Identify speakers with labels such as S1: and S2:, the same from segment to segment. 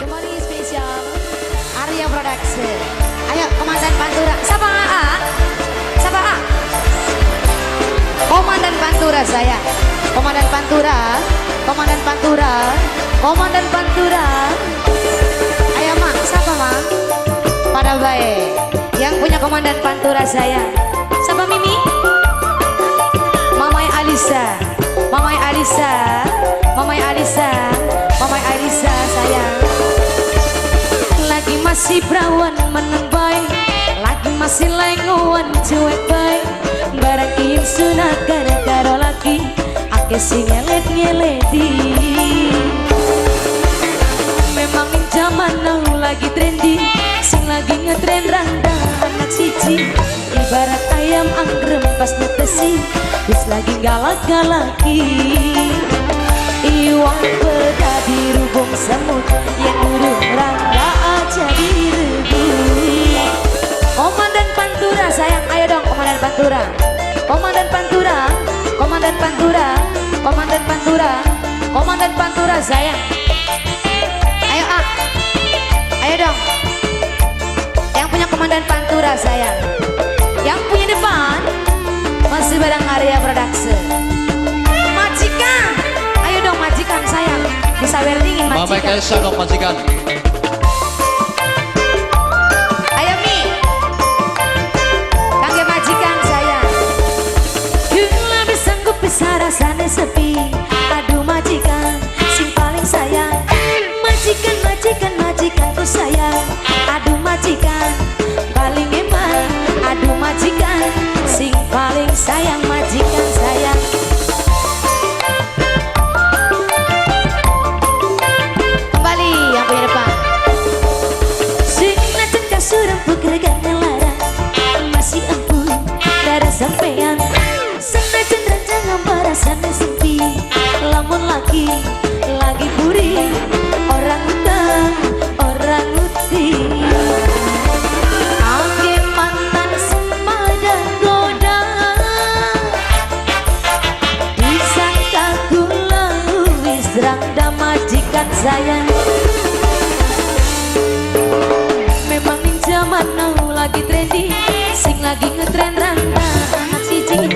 S1: Kembali spesial Arya Production. Ayo Komandan Pantura. Siapa A? Siapa A? Komandan Pantura saya. Komandan Pantura. Komandan Pantura. Komandan Pantura. Ayo mak, siapa mak? Pada baik. Yang punya Komandan Pantura saya. Siapa Mimi? Mamai Alisa. Mamai Alisa. Mamai Alisa. Mamai Alisa sayang. Lagi masih perawan meneng bae, lagi masih lengoan cuek bae. Barang kiin sunakan karo laki, akeh sing ngelet-ngeleti. Memang ing zaman now lagi trendy, sing lagi ngetren randa anak siji. Ibarat ayam anggrem pas netesi, wis lagi galak-galaki. Iwak peda dirubung semut, yang urung rangga aja direbut. Komandan Pantura sayang, ayo dong Komandan Pantura. Komandan Pantura, Komandan Pantura, Komandan Pantura, Komandan Pantura sayang. Ayo ah, ayo dong. Yang punya Komandan Pantura sayang. Yang punya depan masih barang Arya Production. Majikan, ayo dong majikan sayang. Bisa dingin
S2: Mama
S1: majikan.
S2: Kaisa dong majikan.
S1: Ayo Mi, kangge majikan sayang. Lebih sanggup bisa rasane sepi. Aduh majikan, sing paling sayang. Majikan, majikan, majikanku sayang. Aduh majikan, paling eman. Aduh majikan, sing paling sayang majikan sayang. Kembali yang punya depan. Sing najan kasur empuk regane larang, masih empuk darah sampean. Senajan ranjang rasane sepi, lamun lagi lagi puri orang utang orang uti. Ake mantan sempada goda, disangka kula wis rangda majikan sayang. Memang ing zaman now lagi trendy, sing lagi ngetren randa anak siji.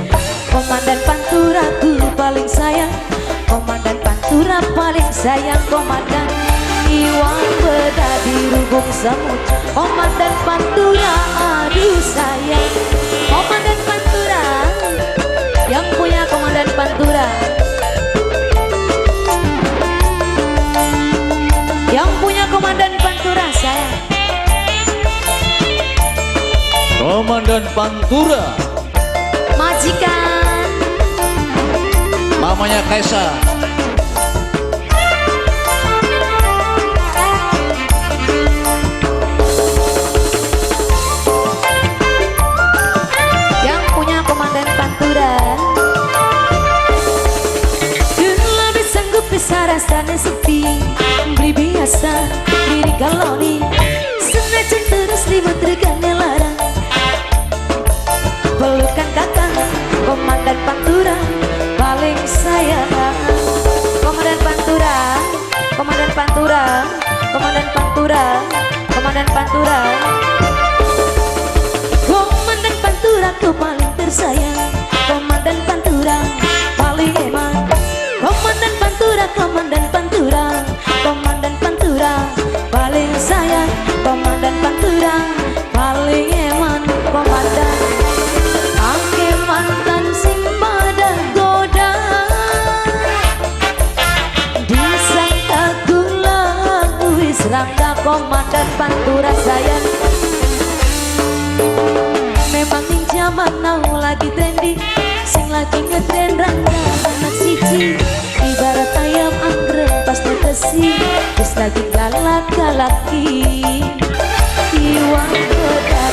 S1: Komandan Pantura ku paling sayang, Komandan Pantura paling sayang komandan. Iwak peda dirubung semut, Komandan Pantura aduh sayang. Komandan Pantura, yang punya Komandan Pantura. Yang punya Komandan Pantura sayang.
S2: Komandan Pantura.
S1: Majikan.
S2: Mamanya Kaisa.
S1: Yang punya Komandan Pantura. Lebih sanggup bisa rasane sepi, beli biasa diri kaloni. Senajan terus ribut regane larang, pelukan kakak Komandan Pantura paling sayang. Komandan Pantura, Komandan Pantura, Komandan Pantura, Komandan Pantura. Komandan Pantura ku paling tersayang. Komandan Pantura paling eman. Komandan Pantura, Komandan Pantura, Komandan Pantura paling sayang. Komandan Pantura paling eman. Komandan ake mantan sing pada goda, disangka kula wis rangga Komandan Pantura sayang. Memang ing zaman now lagi trendy, sing lagi ngetren rangga anak siji. Ibarat ayam anggrek pas netesi, wis lagi galak-galaki. Iwak peda